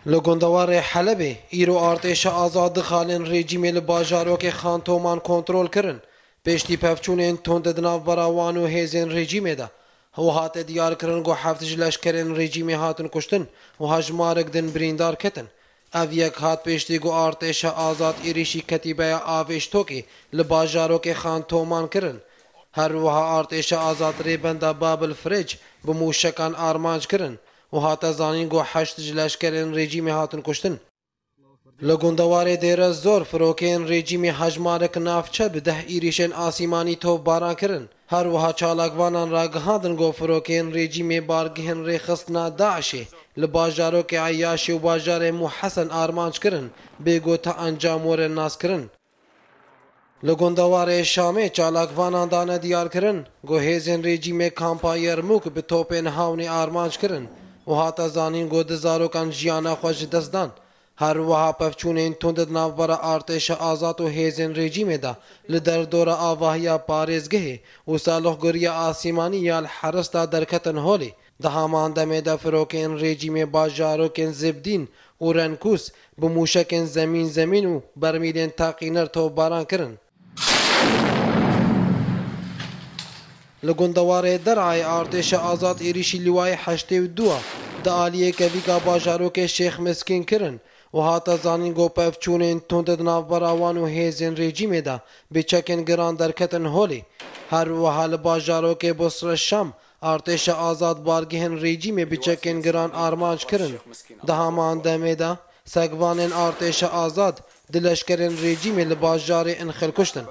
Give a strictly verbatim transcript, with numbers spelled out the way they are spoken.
Li gundewarê Helebê îro artêşa azad du xalên rejîmê li bajarokê Xan Toman kontrol kirin. Piştî pevçûnên tund di navbera wan û hêzên rejîmê de, û hate diyarkirin ku heft ji leşkerên rejîmê hatin kuştin û hejmarek din birîndar ketin. Ev yek hat piştî ku artêşa azad êrîşî ketîbeya avê ji Tokê li bajarokê Xan Toman kirin. Her wiha artêşa azad rêbenda Babil Frec bi mûşekan armanc kirin û hate zanîn ku heşt ji leşkerên rejîmê hatin kuştin. Li gundewarê Dêre Zor firokeyên rejîmê hejmarek navçe bi deh êrîşên asîmanî topbaran kirin. Her wiha çalakvanan ragihandin ku firokeyên rejîmê bargihên rêxistina DAIŞê li bajarokê Eyyaşê û bajarê Muhesen armanc kirin, bê ku ti encam werin naskirin. Li gundewarê Şamê çalakvanan dane diyarkirin ku hêzên rejîmê kampa Yermûk bi topên hawnê armanc kirin û hate zanîn ku du zarokan jiyana xwe ji dest dan. Her wiha pevçûnên tund di navbera artêşa azad û hêzên rejîmê de li derdora avahiya parêzgehê û saloxgeriya asîmanî ya li Herista derketin holê. Di haman demê de firokeyên rejîmê bajarokên Zibdîn û Renkûs bi mûşekên zemîn zemîn û bermîlên teqîner topbaran kirin. Li gundewarê Derayê artêşa azad êrîşî lîwayê heştê û dû a di aliyê kevîka bajarokê Şêx Miskîn kirin û hate zanîn ku pevçûnên tund di navbera wan û hêzên rejîmê de bi çekên giran derketin holê. Her wiha li bajarokê Busre Şam artêşa azad bargihên rejîmê bi çekên giran armanc kirin. Di haman demê de sekvanên artêşa azad di leşkerên rejîmê li bajarê Înxil kuştin.